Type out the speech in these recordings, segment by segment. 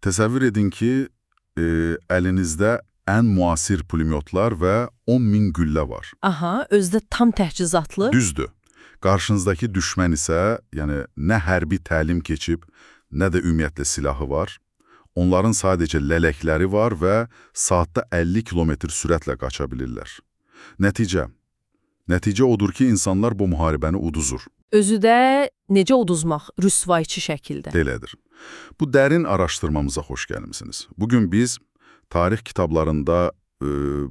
Təsəvvür edin ki, əlinizdə ən müasir pulemyotlar və 10 min güllə var. Aha, özü də tam təchizatlı. Düzdür. Qarşınızdakı düşmən isə, yəni nə hərbi təlim keçib, nə də ümumiyyətlə silahı var. Onların sadəcə lələkləri var və saatda 50 kilometr sürətlə qaça bilirlər. Nəticə? Nəticə odur ki, insanlar bu müharibəni uduzur. Özü də necə uduzmaq, rüsvayçı şəkildə. Elədir. Bu dərin araşdırmamıza xoş gəlmisiniz. Bugün biz tarix kitablarında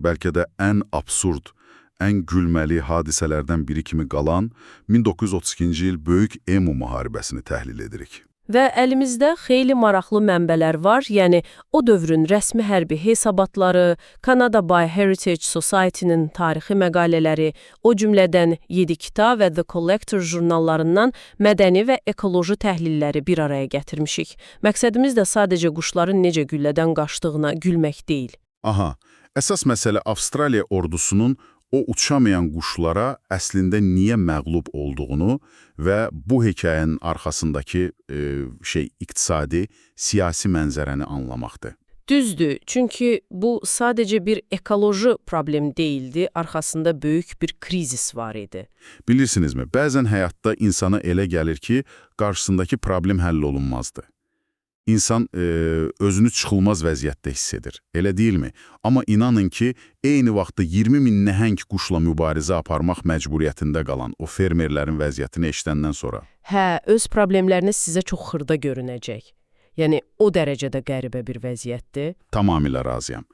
bəlkə də ən absurd, ən gülməli hadisələrdən biri kimi qalan 1932-ci il Böyük Emu müharibəsini təhlil edirik. Və əlimizdə xeyli maraqlı mənbələr var, yəni o dövrün rəsmi hərbi hesabatları, Canada by Heritage Society-nin tarixi məqalələri, o cümlədən 7 Qita və The Collector jurnallarından mədəni və ekoloji təhlilləri bir araya gətirmişik. Məqsədimiz də sadəcə quşların necə güllədən qaçdığına gülmək deyil. Aha, əsas məsələ Avstraliya ordusunun o uçamayan quşlara əslində niyə məğlub olduğunu və bu hekayənin arxasındakı iqtisadi, siyasi mənzərəni anlamaqdır. Düzdür, çünki bu sadəcə bir ekoloji problem deyildi, arxasında böyük bir krizis var idi. Bilirsinizmi, bəzən həyatda insana elə gəlir ki, qarşısındakı problem həll olunmazdı. İnsan özünü çıxılmaz vəziyyətdə hiss edir, elə deyilmi? Amma inanın ki, eyni vaxtda 20 min nəhəng quşla mübarizə aparmaq məcburiyyətində qalan o fermerlərin vəziyyətini eşidəndən sonra. Hə, öz problemləriniz sizə çox xırda görünəcək. Yəni, o dərəcədə qəribə bir vəziyyətdir. Tamamilə razıyam.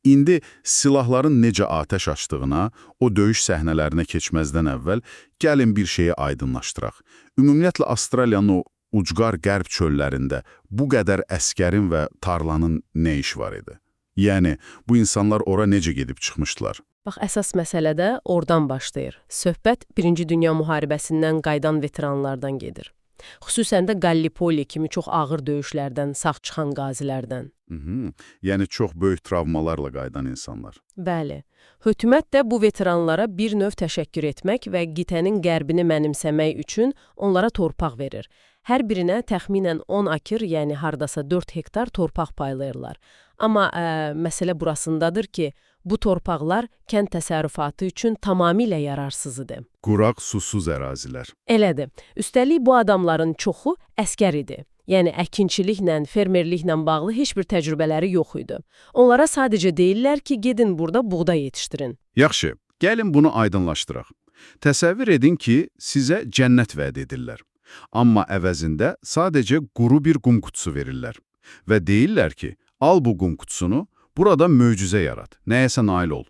İndi silahların necə atəş açdığına, o döyüş səhnələrinə keçməzdən əvvəl gəlin bir şeyi aydınlaşdıraq. Ümumiyyətlə Avstraliyanın o ucqar qərb çöllərində bu qədər əskərin və tarlanın nə işi var idi? Yəni, bu insanlar ora necə gedib çıxmışdılar? Bax, əsas məsələ də oradan başlayır. Söhbət Birinci Dünya Müharibəsindən qayıdan veteranlardan gedir. Xüsusən də Gallipoli kimi çox ağır döyüşlərdən sağ çıxan qazilərdən. Yəni, çox böyük travmalarla qayıdan insanlar. Bəli. Hökumət də bu veteranlara bir növ təşəkkür etmək və qitənin qərbini mənimsəmək üçün onlara torpaq verir. Hər birinə təxminən 10 akır, yəni hardasa 4 hektar torpaq paylayırlar. Amma məsələ burasındadır ki, bu torpaqlar kənd təsərrüfatı üçün tamamilə yararsız idi. Quraq, susuz ərazilər. Elədir. Üstəlik bu adamların çoxu əskər idi. Yəni əkinçiliklə, fermerliklə bağlı heç bir təcrübələri yox idi. Onlara sadəcə deyirlər ki, gedin burada buğda yetişdirin. Yaxşı, gəlin bunu aydınlaşdıraq. Təsəvvür edin ki, sizə cənnət vəd edirlər. Amma əvəzində sadəcə quru bir qum qutusu verirlər. Və deyirlər ki, al bu qum qutusunu, burada möcüzə yarat, nəyəsə nail ol.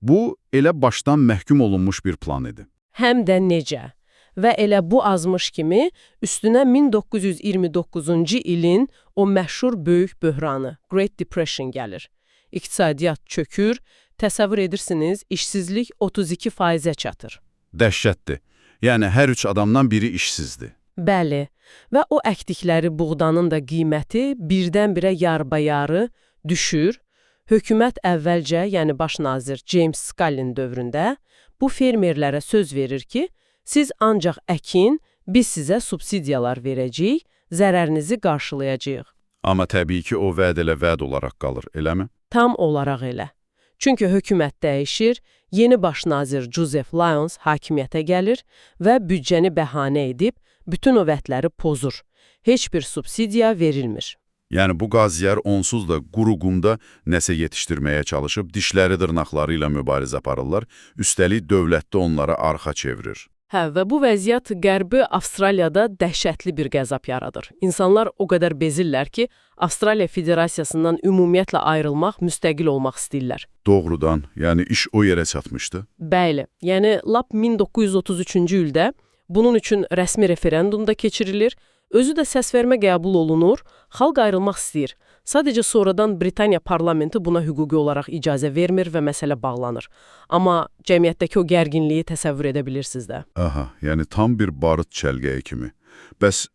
Bu, elə başdan məhkum olunmuş bir plan idi. Həm də necə? Və elə bu azmış kimi üstünə 1929-cu ilin o məşhur böyük böhranı, Great Depression gəlir. İqtisadiyyat çökür, təsəvvür edirsiniz, işsizlik 32%-ə çatır. Dəhşətdir. Yəni, hər üç adamdan biri işsizdir. Bəli, və o əkdikləri buğdanın da qiyməti birdən-birə yarbayarı düşür. Hökumət əvvəlcə, yəni baş nazir James Scullin dövründə bu fermerlərə söz verir ki, siz ancaq əkin, biz sizə subsidiyalar verəcəyik, zərərinizi qarşılayacağıq. Amma təbii ki, o vəd elə vəd olaraq qalır, eləmi? Tam olaraq elə. Çünki hökumət dəyişir, yeni baş nazir Joseph Lyons hakimiyyətə gəlir və büdcəni bəhanə edib bütün o vədləri pozur. Heç bir subsidiya verilmir. Yəni bu qazilər onsuz da quru qumda nəsə yetişdirməyə çalışıb dişləri dırnaqları ilə mübarizə aparırlar, üstəlik dövlət də onlara arxa çevirir. Hə, və bu vəziyyət Qərbi Avstraliyada dəhşətli bir qəzəb yaradır. İnsanlar o qədər bezirlər ki, Avstraliya Federasiyasından ümumiyyətlə ayrılmaq, müstəqil olmaq istəyirlər. Doğrudan, yəni iş o yerə çatmışdı. Bəli, yəni lap 1933-cü ildə bunun üçün rəsmi referendum da keçirilir. Özü də səsvermə qəbul olunur, xalq ayrılmaq istəyir. Sadəcə sonradan Britaniya parlamenti buna hüquqi olaraq icazə vermir və məsələ bağlanır. Amma cəmiyyətdəki o gərginliyi təsəvvür edə bilirsiniz də. Aha, yəni tam bir barıt çəlgəyi kimi. Bəs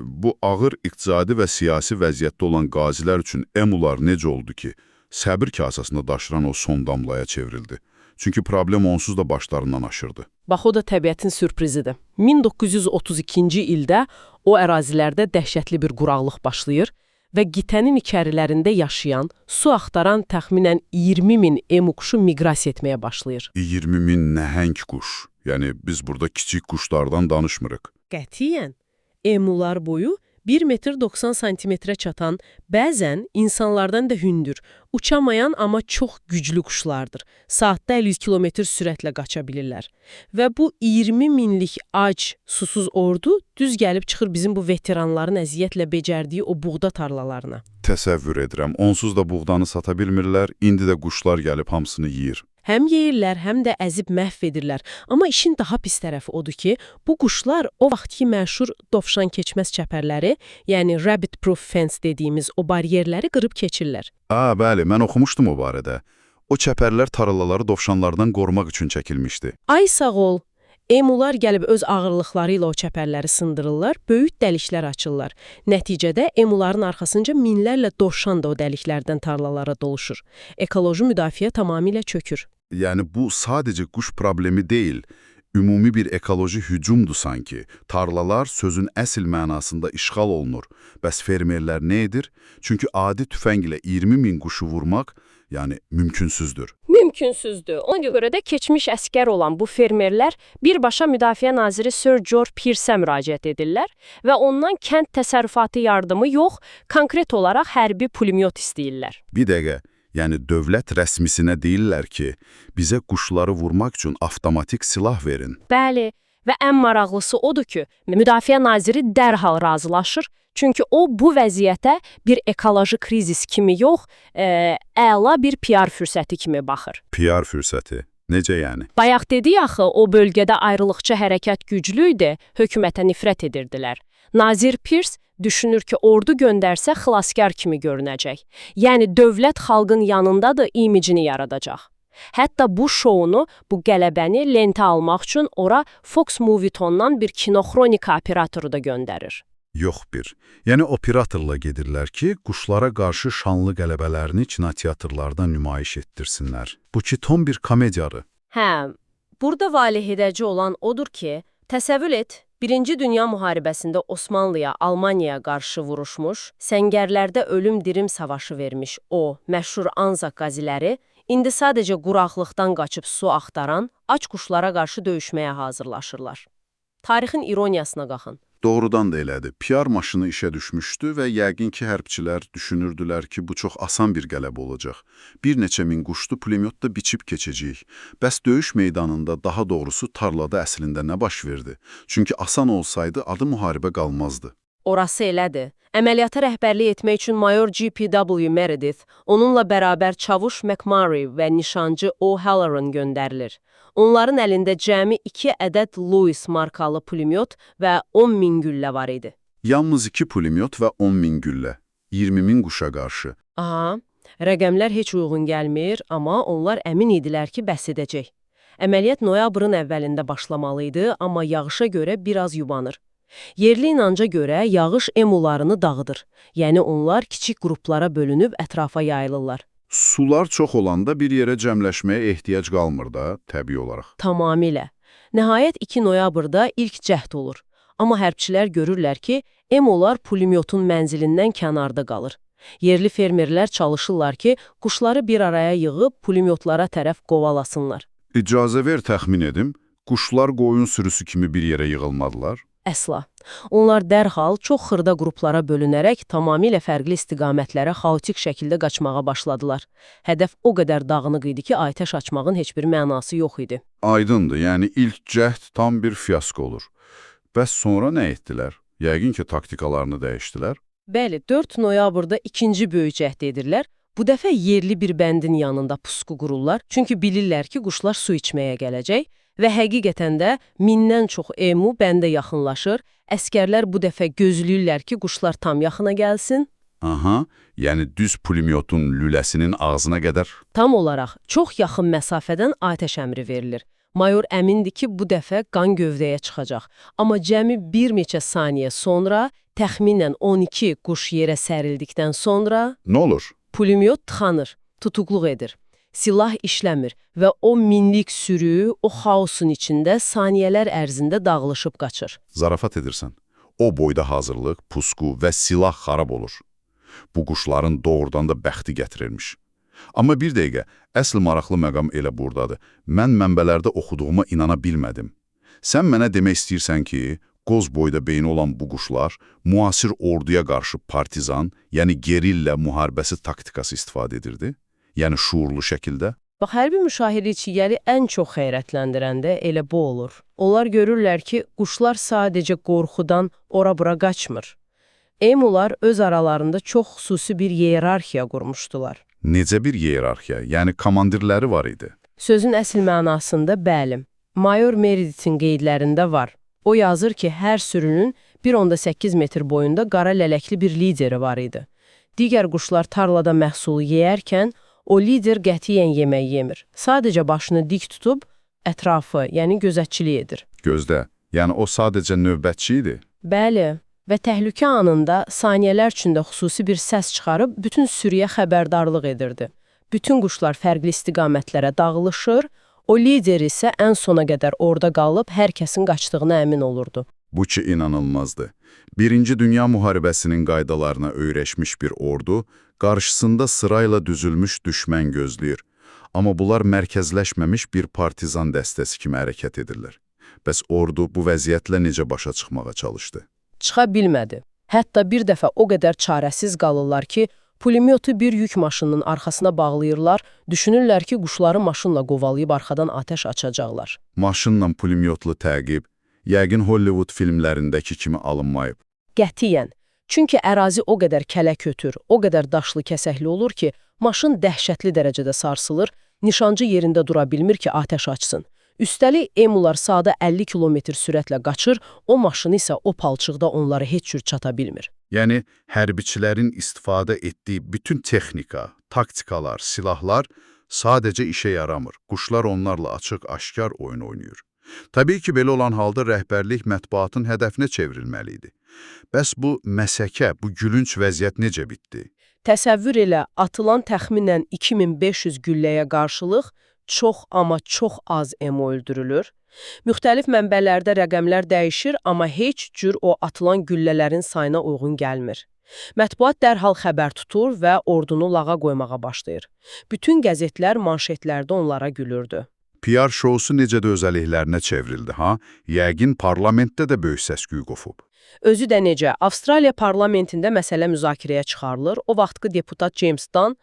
bu ağır iqtisadi və siyasi vəziyyətdə olan qazilər üçün emular necə oldu ki, səbir kasasında daşıran o son damlaya çevrildi? Çünki problem onsuz da başlarından aşırdı. Bax, o da təbiətin sürprizidir. 1932-ci ildə o ərazilərdə dəhşətli bir quraqlıq başlayır Və qitənin içərilərində yaşayan, su axtaran təxminən 20 min emu quşu miqrasiya etməyə başlayır. 20 min nəhəng quş. Yəni biz burada kiçik quşlardan danışmırıq. Qətiyyən. Emular boyu 1 metr 90 santimetrə çatan, bəzən insanlardan da hündür, uçamayan amma çox güclü quşlardır. Saatda 50 kilometr sürətlə qaça bilirlər. Və bu 20 minlik ac, susuz ordu düz gəlib çıxır bizim bu veteranların əziyyətlə becərdiyi o buğda tarlalarına. Təsəvvür edirəm, onsuz da buğdanı sata bilmirlər, indi də quşlar gəlib hamısını yeyir. Həm yeyirlər, həm də əzib məhv edirlər. Amma işin daha pis tərəfi odur ki, bu quşlar o vaxtki məşhur dovşan keçməz çəpərləri, yəni rabbit proof fence dediyimiz o baryerləri qırıb keçirlər. Aa, bəli, mən oxumuşdum o barədə. O çəpərlər tarlaları dovşanlardan qorumaq üçün çəkilmişdi. Ay sağ ol. Emular gəlib öz ağırlıqları ilə o çəpərləri sındırırlar, böyük dəliklər açırlar. Nəticədə emuların arxasınca minlərlə dovşan da o dəliklərdən tarlalara doluşur. Ekoloji müdafiə tamamilə çökür. Yəni bu sadəcə quş problemi deyil, ümumi bir ekoloji hücumdur sanki. Tarlalar sözün əsl mənasında işğal olunur. Bəs fermerlər nə edir? Çünki adi tüfənglə 20 min quşu vurmaq, yəni mümkünsüzdür. Mümkünsüzdür. Ona görə də keçmiş əskər olan bu fermerlər birbaşa Müdafiə naziri Sir George Pearce-ə müraciət edirlər və ondan kənd təsərrüfatı yardımı yox, konkret olaraq hərbi pulemyot istəyirlər. Bir dəqiqə, yəni dövlət rəsmisinə deyirlər ki, bizə quşları vurmaq üçün avtomatik silah verin. Bəli, və ən maraqlısı odur ki, Müdafiə naziri dərhal razılaşır, çünki o bu vəziyyətə bir ekoloji krizis kimi yox, əla bir PR fürsəti kimi baxır. PR fürsəti. Necə yəni? Bayaq dedi axı, o bölgədə ayrılıqçı hərəkat güclü idi, hökumətə nifrət edirdilər. Nazir Pirs düşünür ki, ordu göndərsə xilaskar kimi görünəcək. Yəni dövlət xalqın yanındadır imicini yaradacaq. Hətta bu şounu, bu qələbəni lentə almaq üçün ora Fox Movietone-dan bir kinoxronika operatoru da göndərir. Yox bir. Yəni operatorla gedirlər ki, quşlara qarşı şanlı qələbələrini kinoteatrlarda nümayiş etdirsinlər. Bu ki tam bir komediyadır. Hə, burada valehedəci olan odur ki, təsəvvür et, Birinci Dünya Müharibəsində Osmanlıya, Almaniyaya qarşı vuruşmuş, səngərlərdə ölüm-dirim savaşı vermiş o məşhur Anzak qaziləri indi sadəcə quraqlıqdan qaçıb su axtaran aç quşlara qarşı döyüşməyə hazırlaşırlar. Tarixin ironiyasına baxın. Doğrudan da elədi. PR maşını işə düşmüşdü və yəqin ki, hərbçilər düşünürdülər ki, bu çox asan bir qələbə olacaq. Bir neçə min quşdu pulemyotla biçib keçəcəyik. Bəs döyüş meydanında, daha doğrusu tarlada əslində nə baş verdi? Çünki asan olsaydı adı müharibə qalmazdı. Orası elədir. Əməliyyata rəhbərlik etmək üçün mayor G.P.W. Meredith, onunla bərabər Çavuş McMurray və nişancı O'Halloran göndərilir. Onların əlində cəmi 2 ədəd Lewis markalı pulemyot və 10 min güllə var idi. Yalnız 2 pulemyot və 10 min güllə. 20 min quşa qarşı. Aha, rəqəmlər heç uyğun gəlmir, amma onlar əmin idilər ki, bəs edəcək. Əməliyyat noyabrın əvvəlində başlamalı idi, amma yağışa görə biraz yubanır. Yerli inanca görə yağış emularını dağıdır. Yəni onlar kiçik qruplara bölünüb ətrafa yayılırlar. Sular çox olanda bir yerə cəmləşməyə ehtiyac qalmır da, təbii olaraq. Tamamilə. Nəhayət 2 noyabrda ilk cəhd olur. Amma hərbçilər görürlər ki, emular pulemyotun mənzilindən kənarda qalır. Yerli fermerlər çalışırlar ki, quşları bir araya yığıb pulemyotlara tərəf qovalasınlar. İcazə ver təxmin edim, quşlar qoyun sürüsü kimi bir yerə yığılmadılar. Əsla. Onlar dərhal çox xırda qruplara bölünərək tamamilə fərqli istiqamətlərə xaotik şəkildə qaçmağa başladılar. Hədəf o qədər dağınıq idi ki, atəş açmağın heç bir mənası yox idi. Aydındır, yəni ilk cəhd tam bir fiyasko olur. Bəs sonra nə etdilər? Yəqin ki, taktikalarını dəyişdilər. Bəli, 4 noyabrda ikinci böyük cəhd edirlər. Bu dəfə yerli bir bəndin yanında pusqu qururlar. Çünki bilirlər ki, quşlar su içməyə gələcək və həqiqətən də mindən çox emu bəndə yaxınlaşır. Əskərlər bu dəfə gözləyirlər ki, quşlar tam yaxına gəlsin. Aha, yəni düz pulemyotun lüləsinin ağzına qədər. Tam olaraq çox yaxın məsafədən atəş əmri verilir. Mayor əmindir ki, bu dəfə qan gövdəyə çıxacaq. Amma cəmi bir neçə saniyə sonra, təxminən 12 quş yerə sərildikdən sonra Nə olur? pulemyot tıxanır, tutuqluq edir. Silah işləmir və o minlik sürü o xaosun içində saniyələr ərzində dağılışıb qaçır. Zarafat edirsən. O boyda hazırlıq, pusqu və silah xarab olur. Bu quşların doğrudan da bəxti gətirirmiş. Amma bir dəqiqə, əsl maraqlı məqam elə burdadır. Mən mənbələrdə oxuduğuma inana bilmədim. Sən mənə demək istəyirsən ki, qoz boyda beyni olan bu quşlar müasir orduya qarşı partizan, yəni gerilla müharibəsi taktikası istifadə edirdi? Yəni şuurlu şəkildə? Bax, hərbi müşahidəçiləri ən çox heyrətləndirən də elə bu olur. Onlar görürlər ki, quşlar sadəcə qorxudan ora-bura qaçmır. Emular öz aralarında çox xüsusi bir hiyerarxiya qurmuşdular. Necə bir hiyerarxiya, yəni komandirləri var idi. Sözün əsl mənasında bəli. Mayor Meredith'in qeydlərində var. O yazır ki, hər sürünün 1.8 metr boyunda qara lələkli bir lideri var idi. Digər quşlar tarlada məhsulu yeyərkən, o lider qətiyyən yemək yemir. Sadəcə başını dik tutub ətrafı, yəni gözətçilik edir. Gözdə, yəni o sadəcə növbətçi idi. Bəli, və təhlükə anında saniyələr içində xüsusi bir səs çıxarıb bütün sürüyə xəbərdarlıq edirdi. Bütün quşlar fərqli istiqamətlərə dağılışır, o lider isə ən sona qədər orada qalıb hər kəsin qaçdığına əmin olurdu. Bu ki inanılmazdı. Birinci Dünya Müharibəsinin qaydalarına öyrəşmiş bir ordu, qarşısında sırayla düzülmüş düşmən gözləyir. Amma bunlar mərkəzləşməmiş bir partizan dəstəsi kimi hərəkət edirlər. Bəs ordu bu vəziyyətlə necə başa çıxmağa çalışdı? Çıxa bilmədi. Hətta bir dəfə o qədər çarəsiz qalırlar ki, pulemyotu bir yük maşınının arxasına bağlayırlar, düşünürlər ki, quşları maşınla qovalayıb arxadan atəş açacaqlar. Maşınla pulemyotlu təqib, yəqin Hollywood filmlərindəki kimi alınmayıb. Qətiyyən. Çünki ərazi o qədər kələkötür, o qədər daşlı kəsəkli olur ki, maşın dəhşətli dərəcədə sarsılır, nişancı yerində dura bilmir ki, atəş açsın. Üstəlik, emular saatda 50 kilometr sürətlə qaçır, o maşın isə o palçıqda onlara heç cür çata bilmir. Yəni, hərbiçilərin istifadə etdiyi bütün texnika, taktikalar, silahlar sadəcə işə yaramır. Quşlar onlarla açıq-aşkar oyun oynayır. Təbii ki, belə olan halda rəhbərlik mətbuatın hədəfinə çevrilməli idi. Bəs bu məsəkə, bu gülünc vəziyyət necə bitdi? Təsəvvür elə, atılan təxminən 2500 gülləyə qarşılıq çox, amma çox az emu öldürülür. Müxtəlif mənbələrdə rəqəmlər dəyişir, amma heç cür o atılan güllələrin sayına uyğun gəlmir. Mətbuat dərhal xəbər tutur və ordunu lağa qoymağa başlayır. Bütün qəzetlər manşetlərdə onlara gülürdü. PR şousu necə də öz əleyhlərinə çevrildi, ha? Yəqin parlamentdə də böyük səs-küy qopub. Özü də necə, Avstraliya parlamentində məsələ müzakirəyə çıxarılır. O vaxtki deputat James Dunn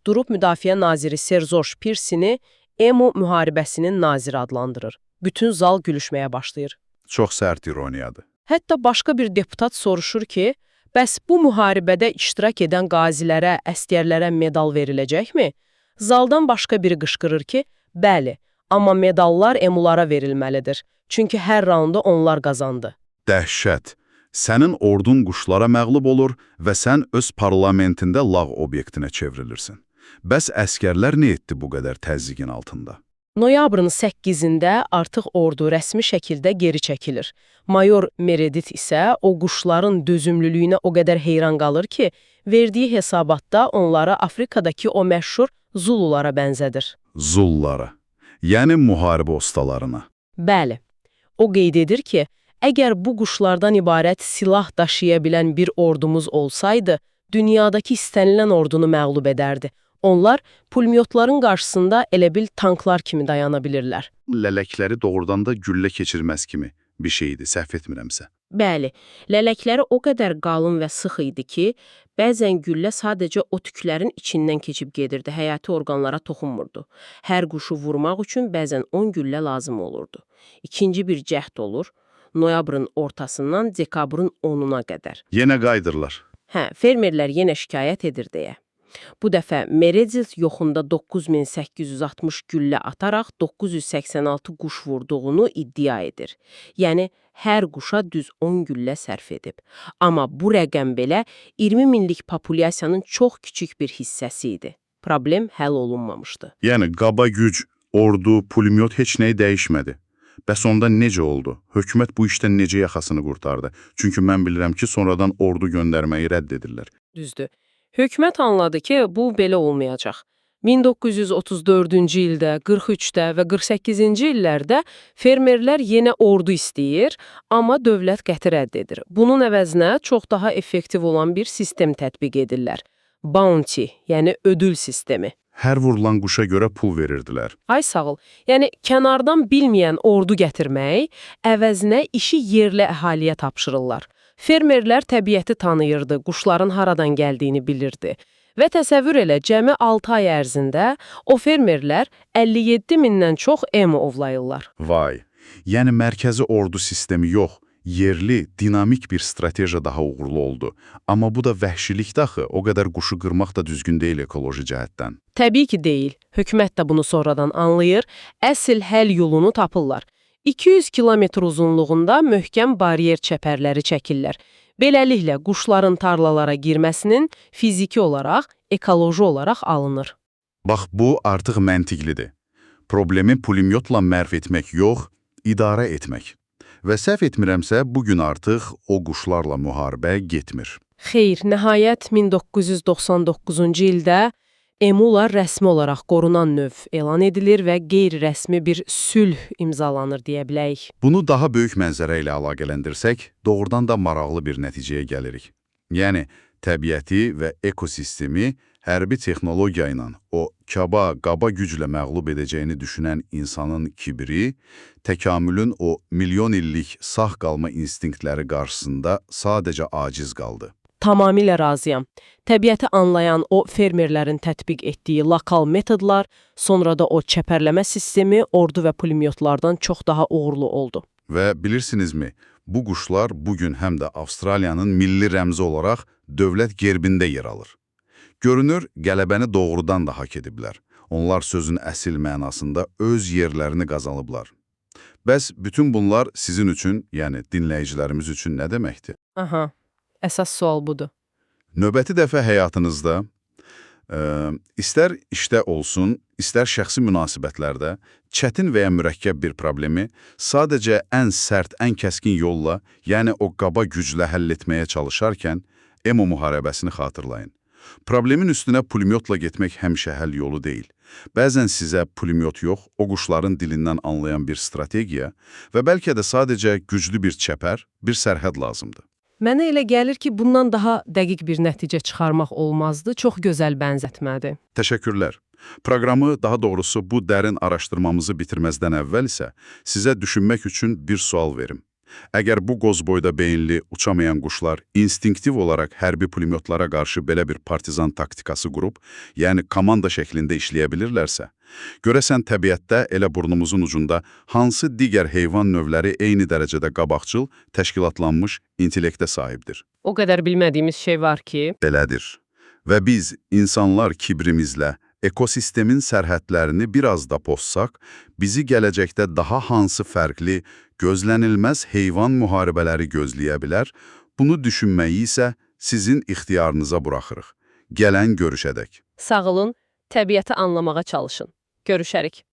durub Müdafiə naziri Sir George Pearce-ni Emu müharibəsinin naziri adlandırır. Bütün zal gülüşməyə başlayır. Çox sərt ironiyadır. Hətta başqa bir deputat soruşur ki, bəs bu müharibədə iştirak edən qazilərə, əsgərlərə medal veriləcəkmi? Zaldan başqa biri qışqırır ki, bəli, amma medallar emulara verilməlidir. Çünki hər raundu onlar qazandı. Dəhşət! Sənin ordun quşlara məğlub olur və sən öz parlamentində lağ obyektinə çevrilirsin. Bəs əsgərlər nə etdi bu qədər təzyiqin altında? Noyabrın 8-də artıq ordu rəsmi şəkildə geri çəkilir. Mayor Meredith isə o quşların dözümlülüyünə o qədər heyran qalır ki, verdiyi hesabatda onları Afrikadakı o məşhur Zululara bənzədir. Zullara, yəni müharibə ustalarına. Bəli, o qeyd edir ki, əgər bu quşlardan ibarət silah daşıya bilən bir ordumuz olsaydı, dünyadakı istənilən ordunu məğlub edərdi. Onlar pulemyotların qarşısında elə bil tanklar kimi dayana bilirlər. Lələkləri doğrudan da güllə keçirməz kimi bir şeydi, səhv etmirəmsə. Bəli, lələkləri o qədər qalın və sıx idi ki, bəzən güllə sadəcə o tüklərin içindən keçib gedirdi, həyati orqanlara toxunmurdu. Hər quşu vurmaq üçün bəzən 10 güllə lazım olurdu. İkinci bir cəhd olur, noyabrın ortasından dekabrın 10-una qədər. Yenə qaydırlar. Hə, fermerlər yenə şikayət edir deyə. Bu dəfə Meredith yoxunda 9860 güllə ataraq 986 quş vurduğunu iddia edir. Yəni hər quşa düz 10 güllə sərf edib. Amma bu rəqəm belə 20 minlik populyasiyanın çox kiçik bir hissəsi idi. Problem həll olunmamışdı. Yəni qaba güc, ordu, pulemyot heç nəyi dəyişmədi. Bəs onda necə oldu? Hökumət bu işdən necə yaxasını qurtardı? Çünki mən bilirəm ki, sonradan ordu göndərməyi rədd edirlər. Düzdür. Hökumət anladı ki, bu belə olmayacaq. 1934-cü ildə, 43-də və 48-ci illərdə fermerlər yenə ordu istəyir, amma dövlət qəti rədd edir. Bunun əvəzinə çox daha effektiv olan bir sistem tətbiq edirlər. Bounty, yəni ödül sistemi. Hər vurulan quşa görə pul verirdilər. Ay sağ ol. Yəni kənardan bilməyən ordu gətirmək əvəzinə işi yerli əhaliyə tapşırırlar. Fermerlər təbiəti tanıyırdı, quşların haradan gəldiyini bilirdi. Və təsəvvür elə, cəmi 6 ay ərzində o fermerlər 57 mindən çox emu ovlayırlar. Vay! Yəni mərkəzi ordu sistemi yox, yerli, dinamik bir strateji daha uğurlu oldu. Amma bu da vəhşilikdir axı, o qədər quşu qırmaq da düzgün deyil ekoloji cəhətdən. Təbii ki, deyil. Hökumət də bunu sonradan anlayır. Əsl həll yolunu tapırlar. 200 kilometr uzunluğunda möhkəm bariyer çəpərləri çəkirlər. Beləliklə, quşların tarlalara girməsinin fiziki olaraq, ekoloji olaraq alınır. Bax, bu artıq məntiqlidir. Problemi pulemyotla mərf etmək yox, idarə etmək. Və səhv etmirəmsə, bugün artıq o quşlarla müharibə getmir. Xeyr, nəhayət 1999-cu ildə emular rəsmi olaraq qorunan növ elan edilir və qeyri-rəsmi bir sülh imzalanır deyə bilərik. Bunu daha böyük mənzərə ilə əlaqələndirsək, doğrudan da maraqlı bir nəticəyə gəlirik. Yəni, təbiəti və ekosistemi hərbi texnologiya ilə o kaba, qaba güclə məğlub edəcəyini düşünən insanın kibri, təkamülün o milyon illik sağ qalma instinktləri qarşısında sadəcə aciz qaldı. Tamamilə razıyam. Təbiəti anlayan o fermerlərin tətbiq etdiyi lokal metodlar, sonra da o çəpərləmə sistemi ordu və pulemyotlardan çox daha uğurlu oldu. Və bilirsinizmi, bu quşlar bugün həm də Avstraliyanın milli rəmzi olaraq dövlət gerbində yer alır. Görünür, qələbəni doğrudan da haqq ediblər. Onlar sözün əsil mənasında öz yerlərini qazanıblar. Bəs bütün bunlar sizin üçün, yəni dinləyicilərimiz üçün nə deməkdir? Aha, əsas sual budur. Növbəti dəfə həyatınızda, istər işdə olsun, istər şəxsi münasibətlərdə çətin və ya mürəkkəb bir problemi sadəcə ən sərt, ən kəskin yolla, yəni o qaba güclə həll etməyə çalışarkən EMO müharibəsini xatırlayın. Problemin üstünə pulemyotla getmək həmişə həll yolu deyil. Bəzən sizə pulemyot yox, o quşların dilindən anlayan bir strategiya və bəlkə də sadəcə güclü bir çəpər, bir sərhəd lazımdır. Mənə elə gəlir ki, bundan daha dəqiq bir nəticə çıxarmaq olmazdı. Çox gözəl bənzətmədir. Təşəkkürlər. Proqramı, daha doğrusu bu dərin araşdırmamızı bitirməzdən əvvəl isə sizə düşünmək üçün bir sual verim. Əgər bu qozboyda beyinli, uçamayan quşlar instinktiv olaraq hərbi pulemyotlara qarşı belə bir partizan taktikası qurub, yəni komanda şəklində işləyə bilirlərsə, görəsən təbiətdə elə burnumuzun ucunda hansı digər heyvan növləri eyni dərəcədə qabaqcıl, təşkilatlanmış intellektə sahibdir? O qədər bilmədiyimiz şey var ki, Belədir. Və biz, insanlar kibrimizlə ekosistemin sərhədlərini biraz da pozsaq, bizi gələcəkdə daha hansı fərqli, gözlənilməz heyvan müharibələri gözləyə bilər, bunu düşünməyi isə sizin ixtiyarınıza buraxırıq. Gələn görüşədək. sağ olun, təbiəti anlamağa çalışın. Görüşərik.